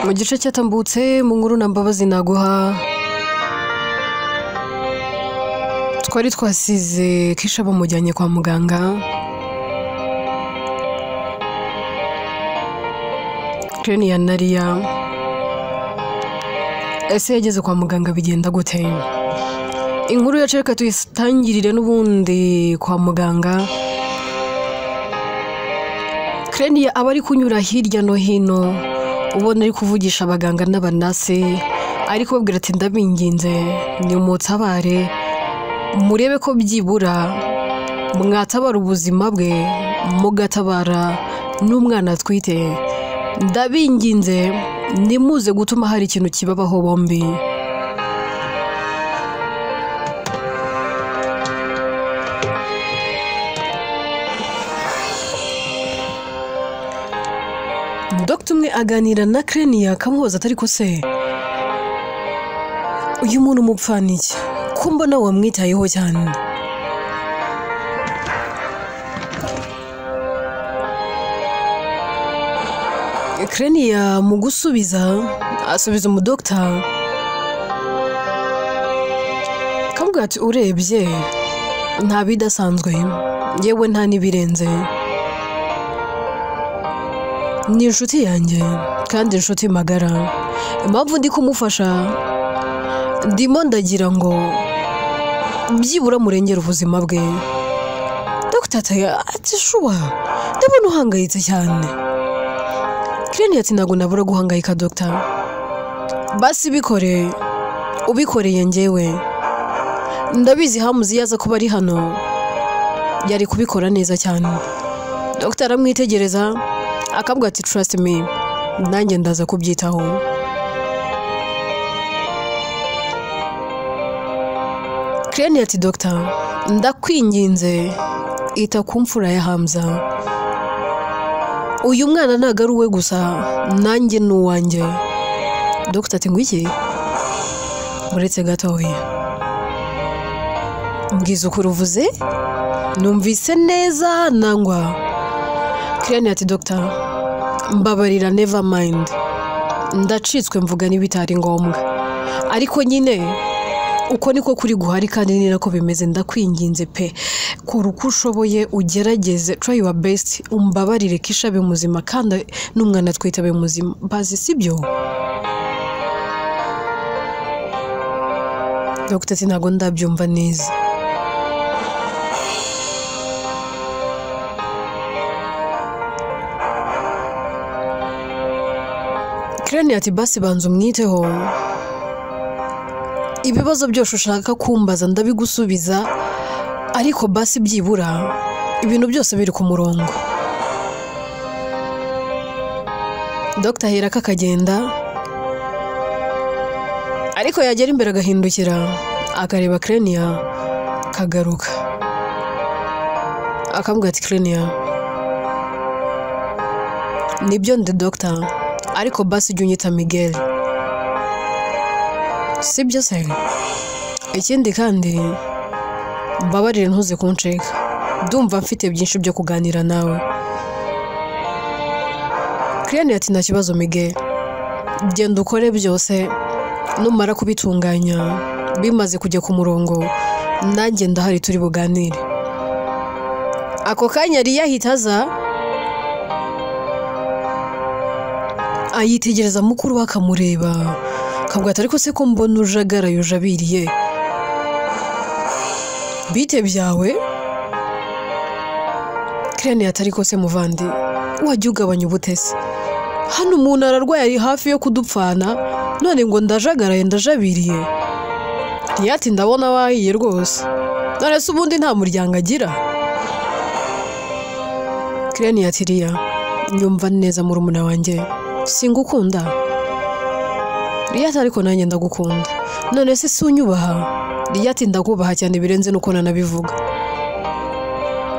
Mu gice cyatambutse mu nkuru na Mbabazi naguha twari twasize Kisha bamujyanye kwa muganga. Krenia na Ria, ese yageze kwa muganga bigenda gute? Inkuru yacu reka tuyitangirire n'ubundi kwa muganga. Krenia aba ari kunyura hirya no hino, ubona ari kuvugisha abaganga n'abanase, ari kubabwira ati ndabinginze nimutabare, murebe ko byibura mwatabara ubuzima bwe, mugatabara n'umwana atwite. Ndabinginze nimuze gutuma hari ikintu kibabaho bombi. Dr. umwe aganira na Krenia akamubaza atari ko se uyu muntu umupfana iki ko mbona wamwitayeho cyane? Krenia mu gusubiza asubiza umudokita akamubwira ati urebye nta bidasanzwe, yewe nta n'ibirenze, ni inshuti yanjye kandi inshuti magara. Impamvu ndi kumufasha ndimo ndagira ngo byibura murengere ubuzima bwe. Dr. ati shuwa ndabona uhangayitse cyane. Krenia ati ntabwo nabura guhangayika Dr. Basi bikore ubikoreye njyewe, ndabizi Hamuzi yaza kuba ari hano yari kubikora neza cyane. Dr. aramwitegereza akabwira ati trust me, nanjye ndaza kubyitaho. Krenia ati Dr. ndakwinginze ita ku mfura ya Hamza, uyu mwana ntabwo ari uwe gusa, nanjye ni uwanjye. Dr. ati ngwiki muretse gatoya, mbwiza ukuri uvuze numvise neza nangwa? Krenia ati Dr. mbabarira, never mind, ndacitswe mvuga n'ibitari ngombwa, ariko nyine uko niko kuri guhari kandi ni nako bimeze, ndakwinginze pe, kora uko ushoboye ugerageze, try your best, umbabarire Kisha abe muzima kandi n'umwana atwite abe muzima, bazi sibyo? Dr. ati ntabwo ndabyumva neza. Krenia ati basi banza umwiteho, ibibazo byose ushaka kumbaza ndabigusubiza, ariko basi byibura ibintu byose biri ku murongo. Dr. aherako akagenda, ariko yagera imbere agahindukira akareba Krenia akagaruka akamubwira ati Krenia nibyo ndi Dr. ariko basi jya unyita Miguel, sibyo se? Ikindi kandi mbabarire ntuze kuncika, ndumva mfite byinshi byo kuganira nawe. Krenia ati nta kibazo Miguel, genda ukore byose, numara kubitunganya bimaze kujya ku murongo nanjye ndahari turi buganire. Ako kanya Ria ahita aza ayitegereza mukuru we akamureba akavuga ati ariko se ko mbona ujagaraye ujabiriye, bite byawe? Krenia ati ariko se muvandi wajya ugabanya ubutesi, hano umuntu ararwaye ari hafi yo kudupfana none ngo ndajagaraye ndajabiriye. Ria ati ndabona wahiye rwose, none se ubundi nta muryango agira? Krenia ati Ria nyumva neza murumuna wanjye, singukunda. Ria ati ariko nanjye ndagukunda, none se si unyubaha? Ria ati ndakubaha cyane birenze nuko nanabivuga,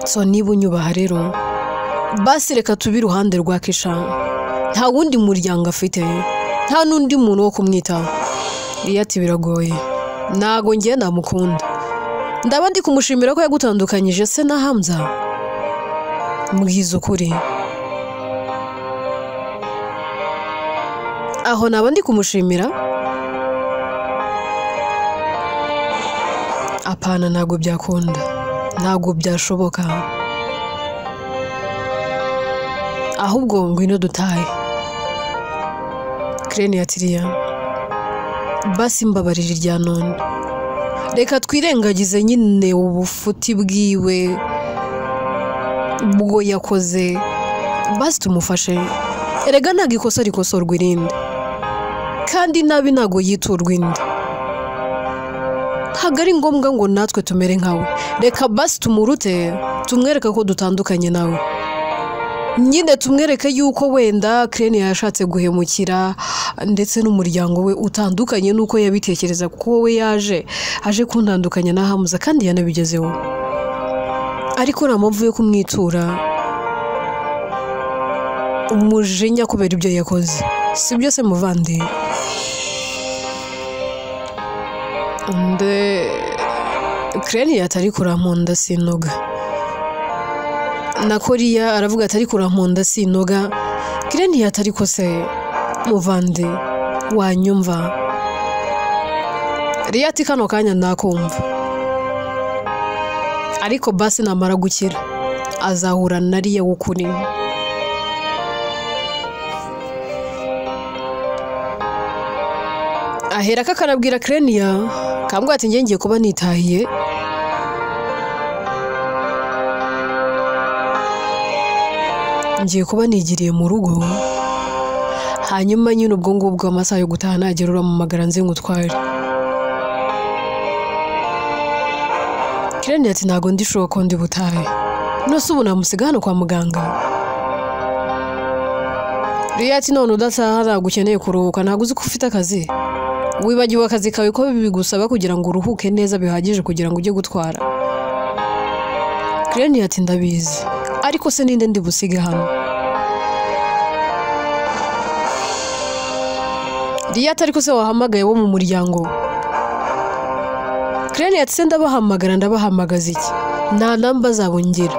so niba unyubaha rero basi reka tube iruhande rwa Kisha, nta wundi muryango afite, nta n'undi muntu wo kumwitaho. Ria ati biragoye, ntago ngiye namukunda, ndaba ndi kumushimira ko yagutandukanyije se na Hamza, mbwiza ukuri. Aho naba ndi kumushimira? Apana, ntabwo byakunda, ntabwo byashoboka. Ahubwo ngwino dutahe. Kireni ati Riya, basi mbabarira irya none, reka twirengagize nyine ubufuti bwiwe bwo yakoze, basi tumufashe. Erega ntabwo ikosa rikosorwa irindi, kandi nabi ntabwo yiturwa indi. Ntabwo ari ngombwa ngo natwe tumere nkawe, reka basi tumurute, tumwereke ko dutandukanye nawe. Nyine tumwereke yuko wenda Kireni yashatse guhemukira ndetse n'umuryango we utandukanye n'uko yabitekereza, kuko we yaje aje kuntandukanya na Hamuza kandi yanabigezeho. Ariko nta mpamvu yo kumwitura umujinya kubera ibyo yakoze, si byo se muvandi? Kireni atari kurampunda sinoga, na Koriya aravuga atari kurampunda sinoga. Kireni atari ko se muvandi wanyumva? Riya ati kano kanya nakumva, ariko basi namara gukira azahura na Riya w'ukuri. Ahera kakanabwira Kireniya, kambwira ati ngiye kuba nitahiye, ngiye kuba nigiriye mu rugo, hanyuma nyine ubwo ngubwo amasaha yo gutaha nagera uramamagara nze ngutware. Kireniya ati ntabwo ndishoboka ko ndi butahe, none ubu namusiga hano kwa muganga? Riya ati none udataha ntabwo ukeneye kuruhuka, ntabwo uzi ko ufite akazi? Wibagiwe akazi kawe ko bigusaba kugira ngo uruhuke neza bihagije kugira ngo ujye gutwara? Kireni ati ndabizi, ariko se ninde ndi busige hano? Riya ati ariko se wahamagaye wo mu muryango? Kireni ati se ndabahamagara, ndabahamagaza iki? Nta namba zabo ngira,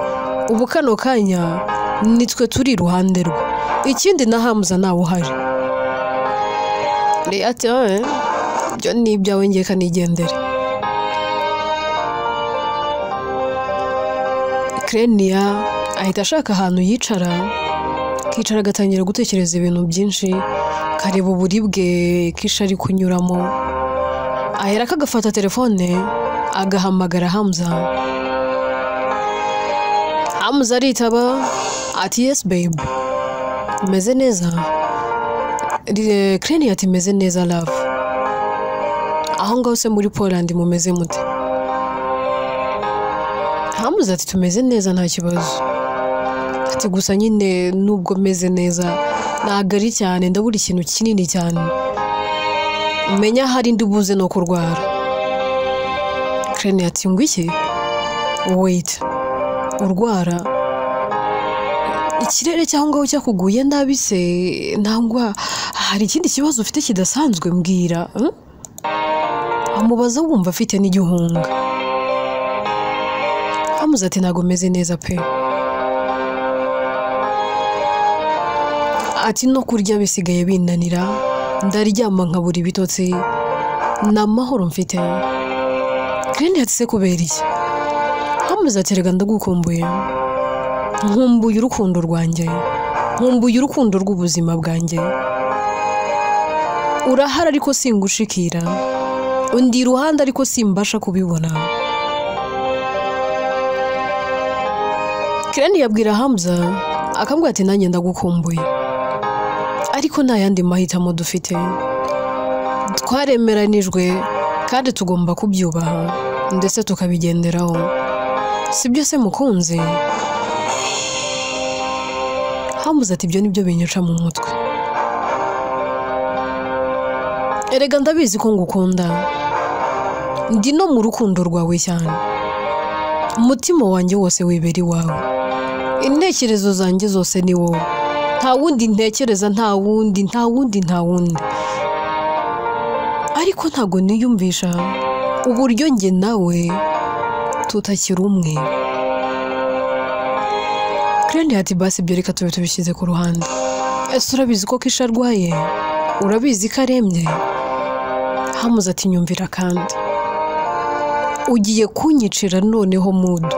ubu kano kanya nitwe turi iruhande rwe, ikindi na Hamuza ntawe uhari. Riya ati ibyo ni ibyawe, ngiye kanigendere. Kireniya ahita ashaka ahantu yicara, akicara agatangira gutekereza ibintu byinshi, akareba uburibwe Kisha ari kunyuramo. Ahera akagafata telefone agahamagara Hamuza. Hamuza aritaba ati yes babe, meze neza? Kireni ati meze neza love, aho ngaho se muri Poland mumeze mute? Hamuza ati tumeze neza nta kibazo, ati gusa nyine nubwo meze neza ntabwo ari cyane, ndabura ikintu kinini cyane, menya hari ndi buze no kurwara. Kireni ati ngo iki? Wait, urwara? Ikirere cy'aho ngaho cyakuguye nabi se, nangwa hari ikindi kibazo ufite kidasanzwe? Mbwira. Amubaza wumva afite n'igihunga. Hamuza ati ntabwo meze neza pe, ati no kurya bisigaye binanira, ndaryama nkabura ibitotsi, nta mahoro mfite. Kireni ati se kubera iki? Hamuza ati rega ndagukumbuye, nkumbuye urukundo rwanjye, nkumbuye urukundo rw'ubuzima bwanjye, urahari ariko singushikira, undi iruhande ariko simbasha kubibona. Kireni yabwira Hamuza akambwira ati nanjye ndagukumbuye, ariko nta yandi mahitamo dufite, twaremeranijwe kandi tugomba kubyubaha ndetse tukabigenderaho, si byo se mukunzi? Hamuza ati ibyo nibyo binyica mu mutwe, erega ndabizi ko ngukunda, ndi no mu rukundo rwawe cyane, umutima wanjye wose wibera iwawe, intekerezo zanjye zose ni wowe, nta wundi ntekereza, nta wundi, nta wundi, nta wundi. Ariko ntabwo niyumvisha uburyo njye nawe tutakiri umwe. Kireni ati basi ibyo reka tube tubishyize ku ruhande, ese urabizi ko Kisha arwaye? Urabizi ko arembye? Hamuza ati nyumvira kandi ugiye kunyicira noneho mudu,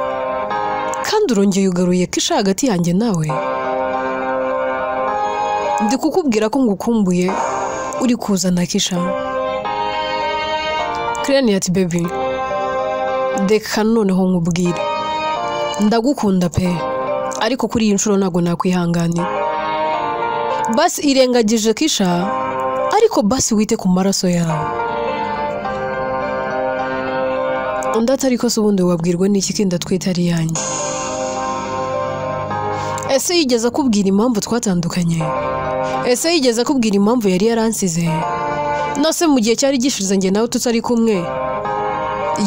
kandi urongeye ugaruye Kisha hagati yanjye nawe. Ndi kukubwira ko ngukumbuye uri kuzana Kisha. Kireni ati baby reka noneho nkubwire, ndagukunda pe, ariko kuri iyi nshuro ntabwo nakwihanganira. Basi irengagije Kisha, ariko basi wite ku maraso yawe. Undi ati ariko se ubundi wabwirwa n'iki ko inda atwite ari iyanjye? Ese yigeze akubwira impamvu twatandukanye? Ese yigeze akubwira impamvu yari yaransize? Nose mu gihe cyari gishize njye nawe tutari kumwe,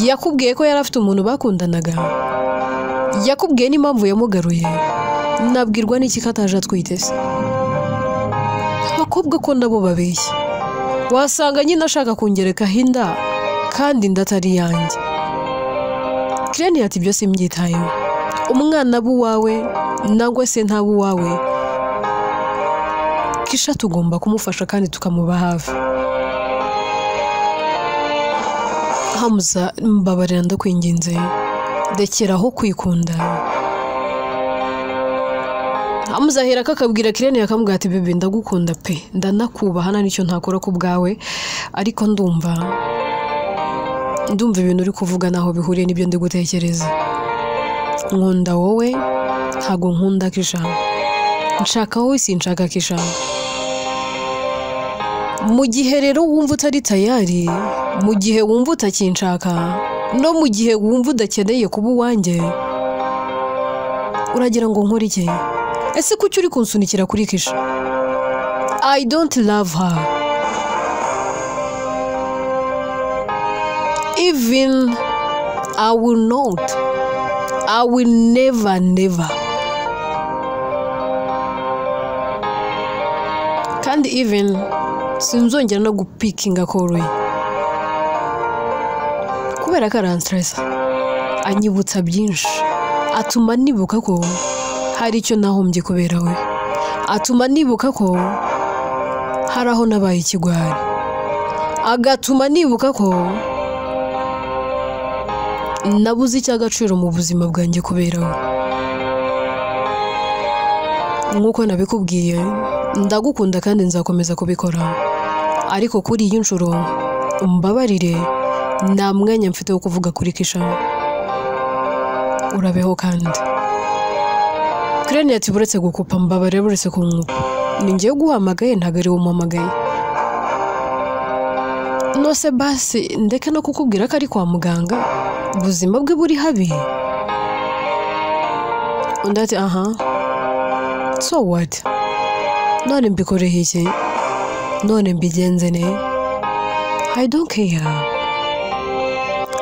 yakubwiye ko yari afite umuntu bakundanaga? Yakubwiye n'impamvu yamugaruye? Nabwirwa n'iki ko ataje atwite se? Abakobwa ko nabo babeshya, wasanga nyine ashaka kungerekaho inda kandi inda atari iyanjye. Kireni ati ibyo simbyitayeho, umwana aba uwawe nangwa se ntaba uwawe, Kisha tugomba kumufasha kandi tukamuba hafi. Hamuza mbabarira ndakwinginze, rekeraho kwikunda. Hamuza ahera akabwira Kireni akamubwira ati bebe ndagukunda pe, ndanakubaha nta nicyo ntakora ku bwawe, ariko ndumva ibintu uri kuvuga naho bihuriye n'ibyo ndi gutekereza. Nkunda wowe ntago nkunda Kisha, nshaka wowe sinshaka Kisha. Mu gihe rero wumva utari tayari, mu gihe wumva utakinshaka, no mu gihe wumva udakeneye kuba uwanjye, uragira ngo nkore iki? Ese kuki uri kunsunikira kuri Kisha? I don't love her. Even I will not. I will never, never. Kandi even sinzongera no gupikinga koroye, kubera ko aranstressa, anyibutsa byinshi, atuma nibuka ko hari icyo nahombye kubera we, atuma nibuka ko hari aho nabaye ikigwari, agatuma nibuka ko nabuze icy'agaciro mu buzima bwanjye kubera we. Nk'uko nabikubwiye, ndagukunda kandi nzakomeza kubikora, ariko kuri iyi nshuro umbabarire, nta mwanya mfite wo kuvuga kuri Kisha. Urabeho kandi. Kireni ati buretse gukupa, mbabarire buretse kunkupa, ni njyewe uguhamagaye ntabwo ari wowe umpamagaye. Nose basi ndeke no kukubwira ko ari kwa muganga, ubuzima bwe buri habi. Undi ati aha, so what? None mbikoreye iki? None mbigenze ne? I don't care.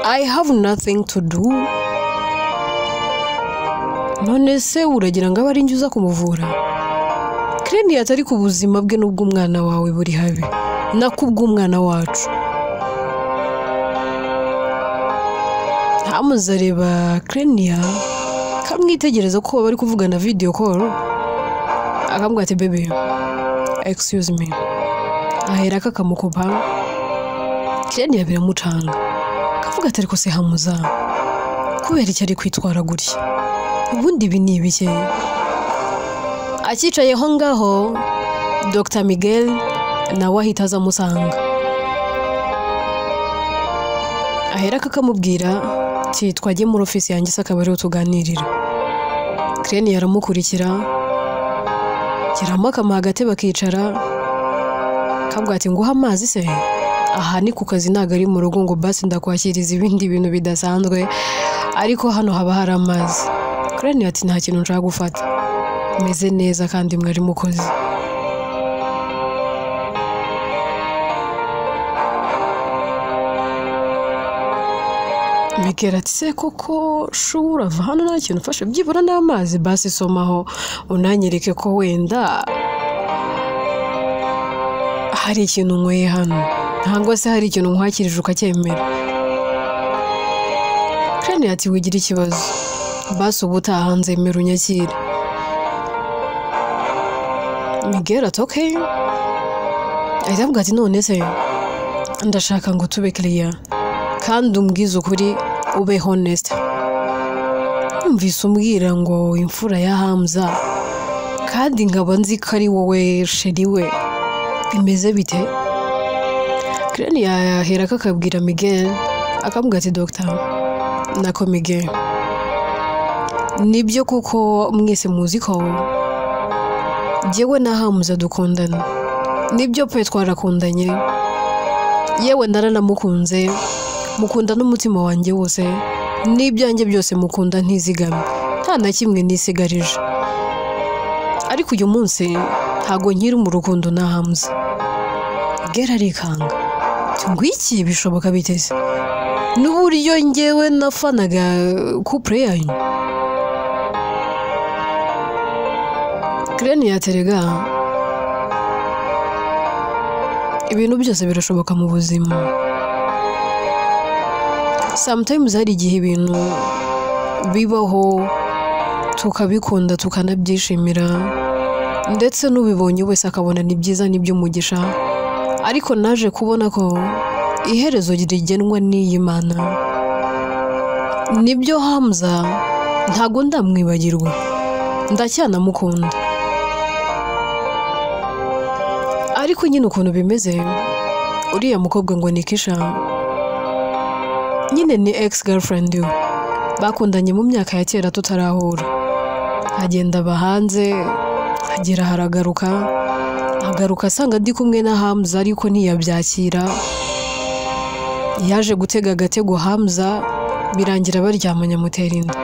I have nothing to do. None se uragira ngo abe ari njye uza kumuvura? Kireni atari ku buzima bwe n'ubw'umwana wawe buri habi, nakubw'umwana wacu. Hamuza areba Kirenia kamwitegereza ko bari kuvugana video call, akamubwira ati baby excuse me, ahera akamukupa. Kirenia biramucanga, akavuga ati ariko se Hamuza kubera icyo ari kwitwara gutya, ubundi ibi ni ibiki? Akicayeho ngaho Dr Miguel nawe ahita aza amusanga, ahera akamubwira ati twajye muri ofisi yanjye se akaba ariho tuganirira. Kireni aramukurikira, kiramo akamuha agatebe akicara, akabwira ati nguha amazi se? Aha ni ku kazi ntabwo ari mu rugo ngo basi ndakwakiriza ibindi bintu bidasanzwe, ariko hano haba hari amazi. Kireni ati nta kintu nshaka gufata, meze neza kandi mwari mukozi. Miguel ati se koko shura va hano nta kintu ufashe, byibura n'amazi basi somaho unanyereke ko wenda hari ikintu nyweye hano, ntabwo se hari ikintu nkwakirije ukacyemera. Kireni ati wigira ikibazo, basi ubu utaha nzemera unyakire. Miguel ati okay. Ahita avuga ati none se ndashaka ngo tube clear kandi umbwize ukuri, ube honest. Numvise umbwira ngo imfura ya Hamza kandi nkaba nzi ko ari wowe chéri we, bimeze bite? Kireni yahera akabwira Miguel, akamubwira ati Dr. nako Miguel, nibyo kuko mwese muzi ko jyewe na Hamza dukundana, nibyo pe twarakundanye, yewe naranamukunze, mukunda n'umutima wanjye wose, n'ibyanjye byose mukunda ntizigame, nta na kimwe nisigarije. Ariko uyu munsi ntago nkiri mu rukundo na Hamza. Miguel arikanga, ngwiki bishoboka biteze n'uburyo njyewe nafanaga couple yanyu. Kireni yaterega ibintu byose birashoboka mu buzima. Sometimes hari igihe ibintu bibaho tukabikunda tukanabyishimira, ndetse n'ubibonye wese akabona ni byiza n'iby'umugisha, ariko naje kubona ko iherezo rigenwa n'iyi Mana. Nibyo Hamza ntago ndamwibagirwa, ndacyanamukunda, ariko nyine ukuntu bimeze, uriya mukobwa ngo ni Kisha, nyine ni ex girlfriend we, bakundanye mu myaka ya kera tutarahura, agenda aba hanze, agera haragaruka, agaruka asanga ndi kumwe na Hamza ariko ntiyabyakira. Yaje gutega agatego Hamza, birangira baryamanye amutera inda.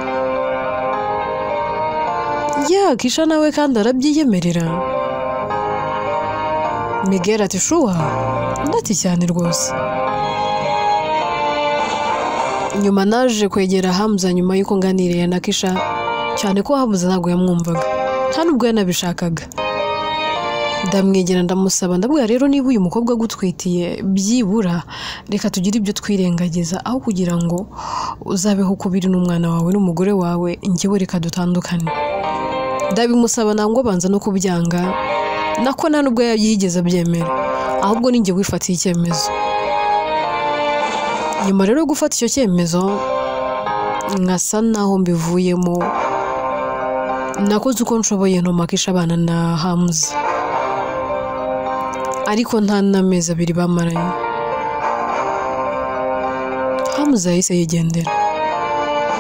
Ya Kisha nawe kandi arabyiyemerera. Miguel ati shuwa, ndati cyane rwose. Nyuma naje kwegera Hamza nyuma y'uko nganiriye na Kisha, cyane ko Hamza ntabwo yamwumvaga, nta nubwo yanabishakaga. Ndamwegera ndamusaba, ndabwira rero niba uyu mukobwa agutwitiye byibura reka tugire ibyo twirengagiza, aho kugira ngo uzabeho ukubiri n'umwana wawe n'umugore wawe, njyewe reka dutandukane. Ndabimusaba nangwa abanza no kubyanga, nako nta nubwo yigeze abyemera, ahubwo ninjye wifatiye icyemezo. Nyuma rero gufata icyo cyemezo nkasa naho mbivuyemo, nakoze uko nshoboye ntuma Kisha abana na Hamza, ariko nta n'amezi abiri bamaranye Hamza yahise yigendera.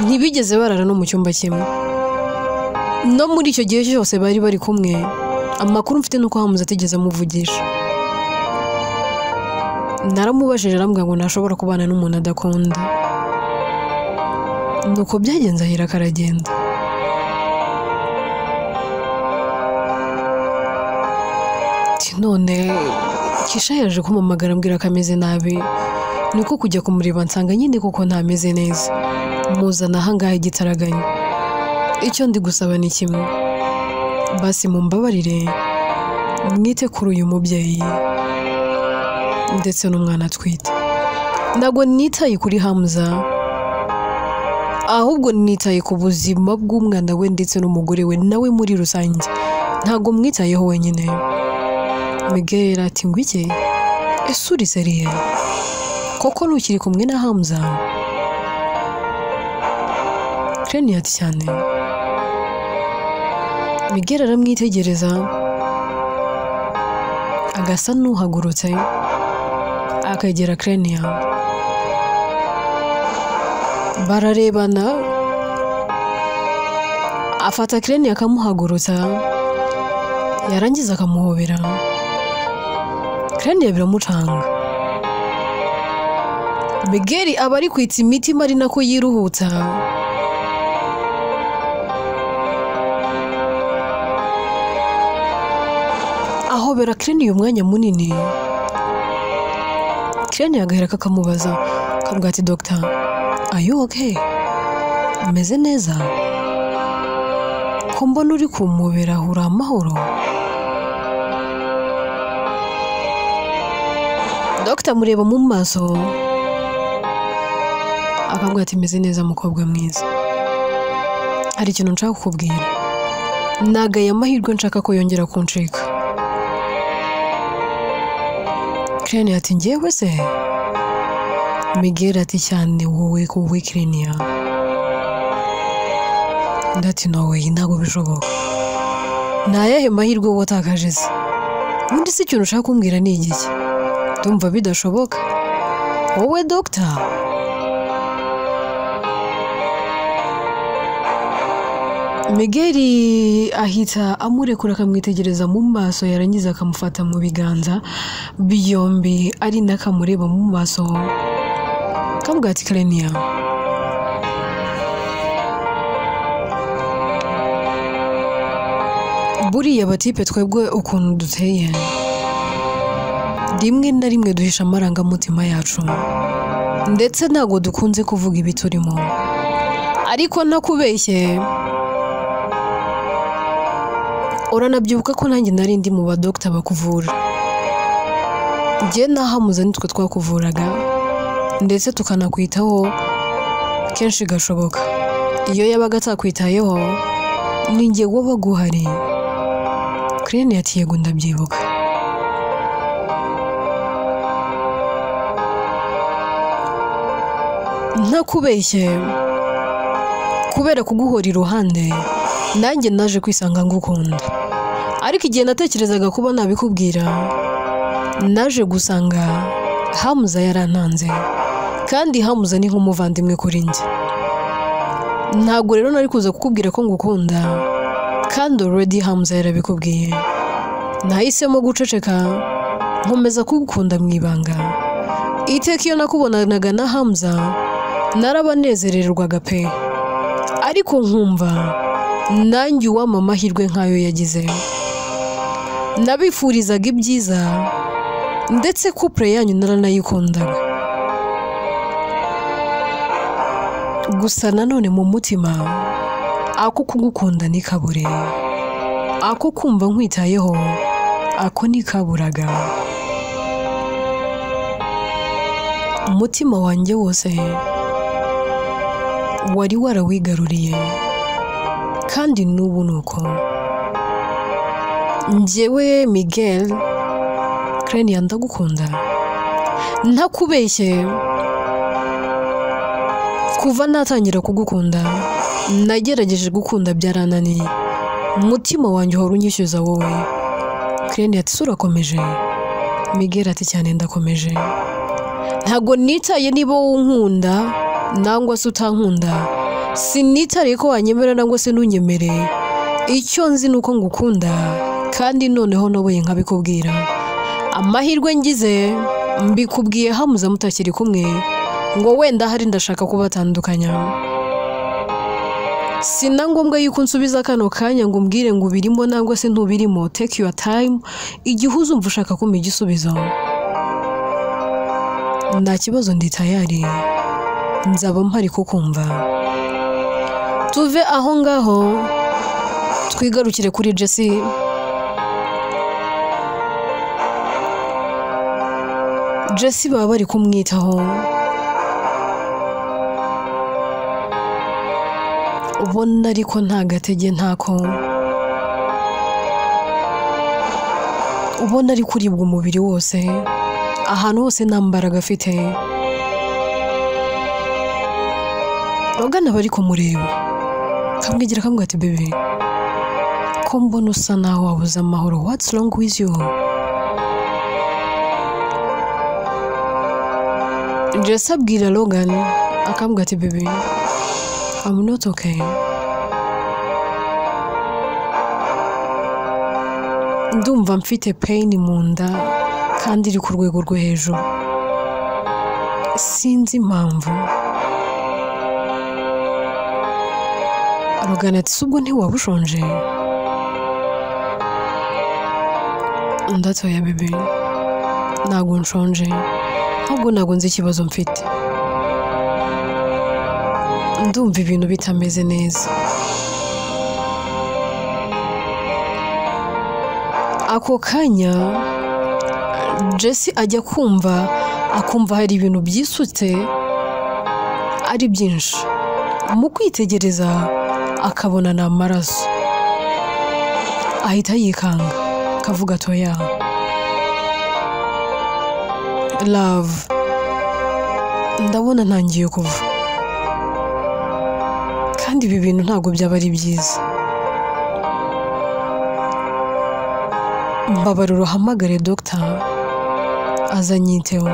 Ntibigeze barara no mu cyumba kimwe. No muri icyo gihe cyose bari bari kumwe, amakuru mfite nuko Hamza atigeze amuvugisha. Naramubajije arambwira ngo ntashobora kubana n'umuntu adakunda. Nuko byagenze ahera karagenda. None Kisha yaje kumpamagara ambwira ko ameze nabi, niko kujya kumureba nsanga nyine kuko ntameze neza, muzana ahangaha igitaraganya. Icyo ndi gusaba ni kimwe, basi mumbabarire mwite kuri uyu mubyeyi ndetse n'umwana atwite. Ntabwo nitaye kuri Hamza, ahubwo nitaye ku buzima bw'umwana we ndetse n'umugore we nawe muri rusange, ntabwo mwitayeho wenyine. Miguel ati ngwiki, ese uri seriye koko ntukiri kumwe na Hamza? Kireni ati cyane. Miguel aramwitegereza agasa n'uhagurutse, akegera Kirenia, bararebana, afata Kirenia akamuhagurutsa, yarangiza akamuhobera. Kirenia biramucanga. Miguel aba ari kwitsa imitima ari nako yiruhutsa. Ahobera Kirenia umwanya munini. Kirenia agahera kakamubaza, akamubwira ati Dr. are you okay? Umeze neza? Ko mbona uri kumubera uri amahoro? Dr. amureba mu maso akambwira ati meze neza mukobwa mwiza, hari ikintu nshaka kukubwira, nagaye amahirwe nshaka ko yongera kuncika. Kirenia ati njyewe se? Miguel ati cyane wowe wowe Kirenia. Undi ati no way, ntabwo bishoboka. Ni ayahe mahirwe watakaje se? Ubundi se ikintu ushaka kumbwira ni igiki? Ndumva bidashoboka. Wowe dogita? Miguel ahita amurekura akamwitegereza mu maso, yarangiza akamufata mu biganza byombi ari nakamureba mu maso, akamubwira ati Kirenia, buriya batipe twebwe ukuntu duteye, rimwe na rimwe duhisha amarangamutima yacu, ndetse ntabwo dukunze kuvuga ibiturimo, ariko ntakubeshye uranabyibuka ko nanjye nari ndi mu badogita bakuvura. Njye nahamuze nitwe twakuvuraga ndetse tukanakwitaho kenshi gashoboka. Iyo yabaga atakwitayeho ni njye wabaga uhari. Kirenia ati yego ndabyibuka. Ntakubeshye kubera kuguhora iruhande nanjye naje kwisanga ngukunda, ariko igihe natekerezaga kuba nabikubwira naje gusanga Hamuza yarantanze, kandi Hamuza ni nk'umuvandimwe kuri njye. Ntabwo rero nari kuza kukubwira ko ngukunda kandi already Hamuza yarabikubwiye. Nahisemo guceceka nkomeza kugukunda mu ibanga. Iteka iyo nakubonanaga na Hamuza narabanezererwaga pe, ariko nkumva nanjye uwampa amahirwe nk'ayo yagize. Nabifurizaga ibyiza ndetse couple yanyu naranayikundaga. Gusa nanone mu mutima ako kugukunda ntikabure, ako kumva nkwitayeho ako ntikaburaga. Umutima wanjye wose wari warawigaruriye, kandi n'ubu ni uko. Njyewe Miguel, Kirenia ndagukunda, ntakubeshye kuva natangira kugukunda nagerageje gukunda byarananiye, umutima wanjye uhora unyishyuza wowe. Kirenia ati urakomeje? Miguel ati cyane ndakomeje. Ntabwo nitaye niba unkunda nangwa se utankunda, sinitariye ko wanyemera nangwa se ntunyemere, icyo nzi ni uko ngukunda kandi noneho noboye nkabikubwira. Amahirwe ngize mbikubwiye Hamuza mutakiri kumwe, ngo wenda hari ndashaka kubatandukanya. Sina ngombwa yuko unsubiza kano kanya ngo umbwire ngo ubirimo nangwa se ntubirimo. Take your time, igihe uzumva ushaka kumpa igisubizo nta kibazo, ndi tayari, nzaba mpari kukumva. Tuve aho ngaho twigarukire kuri Jesse. Jesse baba bari kumwitaho, ubona ariko nta gatege ntako, ubona ari kuribwa umubiri wose, ahantu hose nta mbaraga afite. Rogana bari kumureba kamwigira kamwe ati bebe, ko mbona usa naho wabuze amahoro, what's wrong with you? Jesse abwira Logan akambwira ati bebe, I'm not okay. Ndumva mfite pain mu nda kandi iri ku rwego rwo hejuru, sinzi impamvu. Logan ati ubwo ntiwaba ushonje? Ndatoya bebe, ntabwo nshonje, ahubwo ntabwo nzi ikibazo mfite, ndumva ibintu bitameze neza. Ako kanya Jesse ajya kumva akumva hari ibintu byisutse ari byinshi, mu kwitegereza akabona ni amaraso, ahita yikanga akavuga atoya. Love, ndabona ntangiye kuva, kandi ibi bintu ntabwo byaba ari byiza. Mbabarira uhamagare dogita azanyiteho.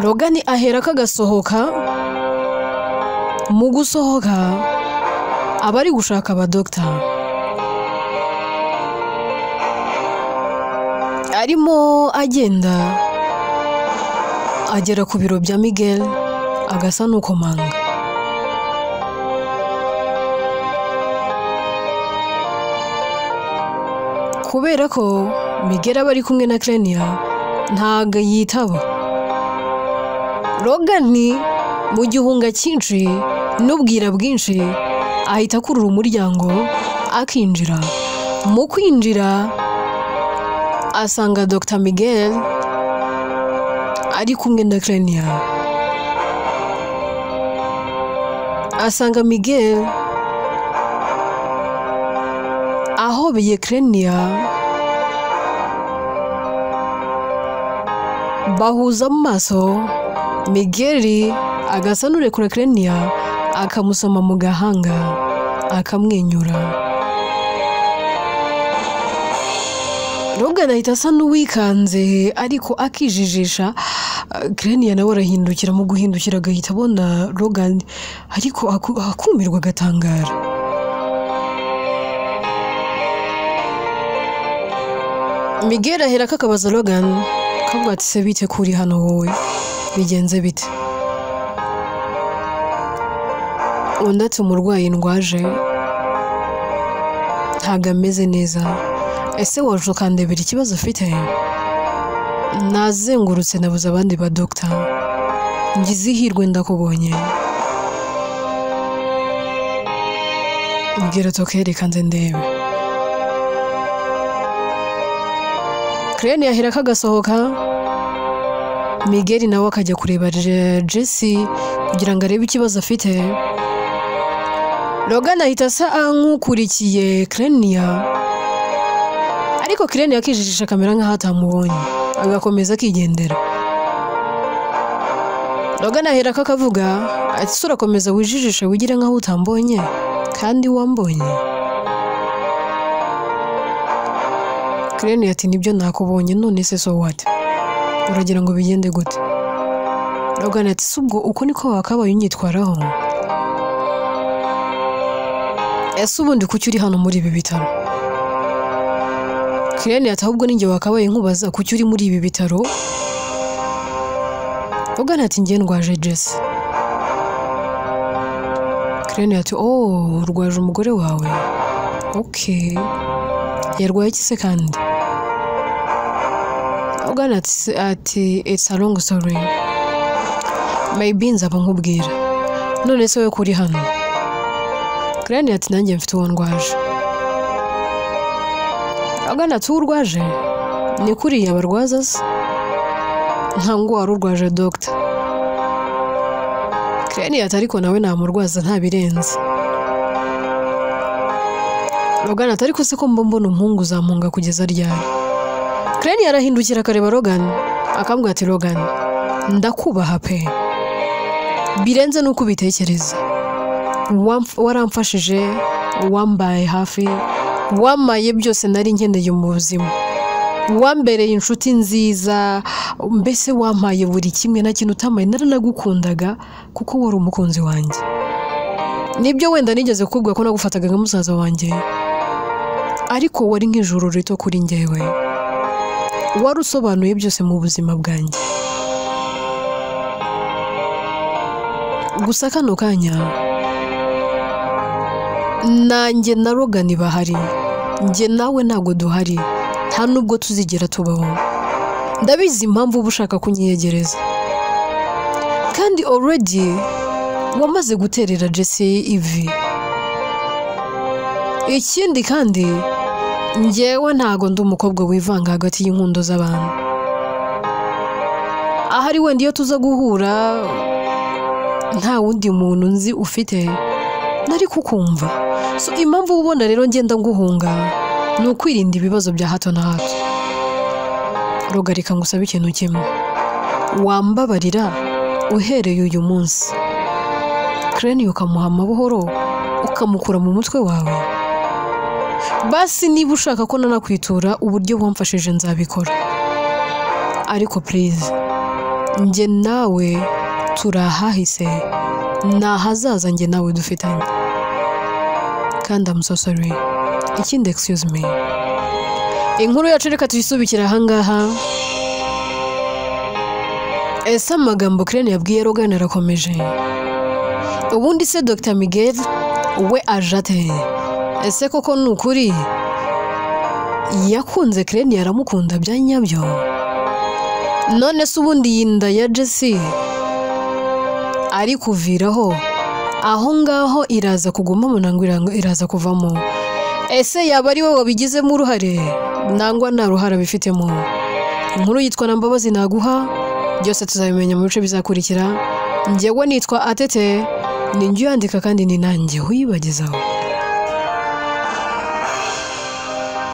Logan aherako agasohoka. Mu gusohoka aba ari gushaka abadogita, arimo agenda agera ku biro bya Miguel agasa n'ukomanga. Kubera ko Miguel aba ari kumwe na Clenia ntago yitaba. Logan mu gihunga cyinshi n'ubwira bwinshi ahita akurura umuryango akinjira. Mu kwinjira asanga Dr Miguel ari kumwe na Clenia. Asanga Miguel ahobeye Clenia, bahuza amaso. Miguel agasa n'urekura Clenia akamusoma mu gahanga akamwenyura. Logan ahita asa n'uwikanze ariko akijijisha. Clenia nawe arahindukira, mu guhindukira agahita abona Logan ariko akumirwa agatangara. Miguel aherako akabaza Logan akavuga ati se bite kuri hano wowe, bigenze bite? Undi ati umurwayi ndwaje ntabwo ameze neza, ese waje ukandebera ikibazo afite? Nazengurutse nabuze abandi ba dogita, ngize ihirwe ndakubonye. Mbwira tokereka nze ndebe. Clenia aherako agasohoka. Miguel nawe akajya kureba Jesse kugira ngo arebe ikibazo afite. Logan ahita asa nk'ukurikiye Clenia, ariko Clenia akijijisha akamera nk'aho atamubonye agakomeza akigendera. Logan aherako akavuga ati se urakomeza wijijishe wigire nk'aho utambonye kandi wambonye? Clenia ati nibyo nakubonye, none se so what? Uragira ngo bigende gute? Logan ati se ubwo uko niko wakabaye unyitwaraho? Ese ubundi kuki uri hano muri ibi bitaro? Clenia ati ahubwo ninjye wakabaye nkubaza kuki uri muri ibi bitaro? Logan ati njye ndwaje Jesse. Clenia ati oh, urwaje umugore wawe? Okay, yarwaye iki se kandi? Logan ati it's a long story, maybe nzaba nkubwira. None se we kuri hano? Clenia ati nanjye mfite uwo ndwaje. Logan ati uwo urwaje ni kuriya barwaza se? Ntabwo wari urwaje dogita. Clenia ati ariko nawe namurwaza ntabirenze. Logan ati ariko se ko mba mbona umuhungu uzampunga kugeza ryari? Clenia arahindukira akareba Logan akambwira ati Logan ndakubaha pe, birenze nuko ubitekereza. Waramfashije, wambaye hafi, wamaye byose nari nkeneye mu buzima, wambereye inshuti nziza, mbese wampaye buri kimwe na kintu utamaye. Naranagukundaga kuko wari umukunzi wanjye. Nibyo wenda nigeze kukubwira ko nagufataga nka musaza wanjye, ariko wari nk'ijuru rito kuri njyewe, wari usobanuye byose mu buzima bwanjye. Gusa kano kanya nanjye na Logan bahari, njye nawe ntabwo duhari, nta nubwo tuzigera tubaho. Ndabizi impamvu uba ushaka kunyiyegereza, kandi already wamaze guterera Jesse ivi. Ikindi kandi njyewe ntago ndi umukobwa wivanga hagati y'inkundo z'abantu. Ahari wenda iyo tuza guhura nta wundi muntu nzi ufite nari kukumva. So impamvu ubona rero ngenda nguhunga Ni ukwirinda ibibazo bya hato na hato. Roga, reka ngusabe ikintu kimwe, wambabarira uhereye uyu munsi Kreni ukamuha amahoro, ukamukura mu mutwe wawe. Basi niba ushaka ko nanakwitura uburyo wamfashije nzabikora, ariko please, njye nawe turi ahahise, ni ahazaza njye nawe dufitanye, kandi I'm so sorry. Ikindi, excuse me, inkuru yacu reka tuyisubikire ahangaha. Ese amagambo Kreni yabwiye Rogan arakomeje? Ubundi se Dr Miguel we aje ate? Ese koko ni ukuri yakunze Kreni, aramukunda bya nyabyo? None se ubundi iyi nda ya Jesse ari kuviraho aho ngaho iraza kugumamo nangwa iraza kuvamo? Ese yaba ari we wabigizemo uruhare nangwa nta ruhare abifitemo? Inkuru yitwa na Mbabazi naguha, byose tuzabimenya mu bice bizakurikira. Njyewe nitwa Atete, ni njye uyandika kandi ni nanjye uyibagezaho.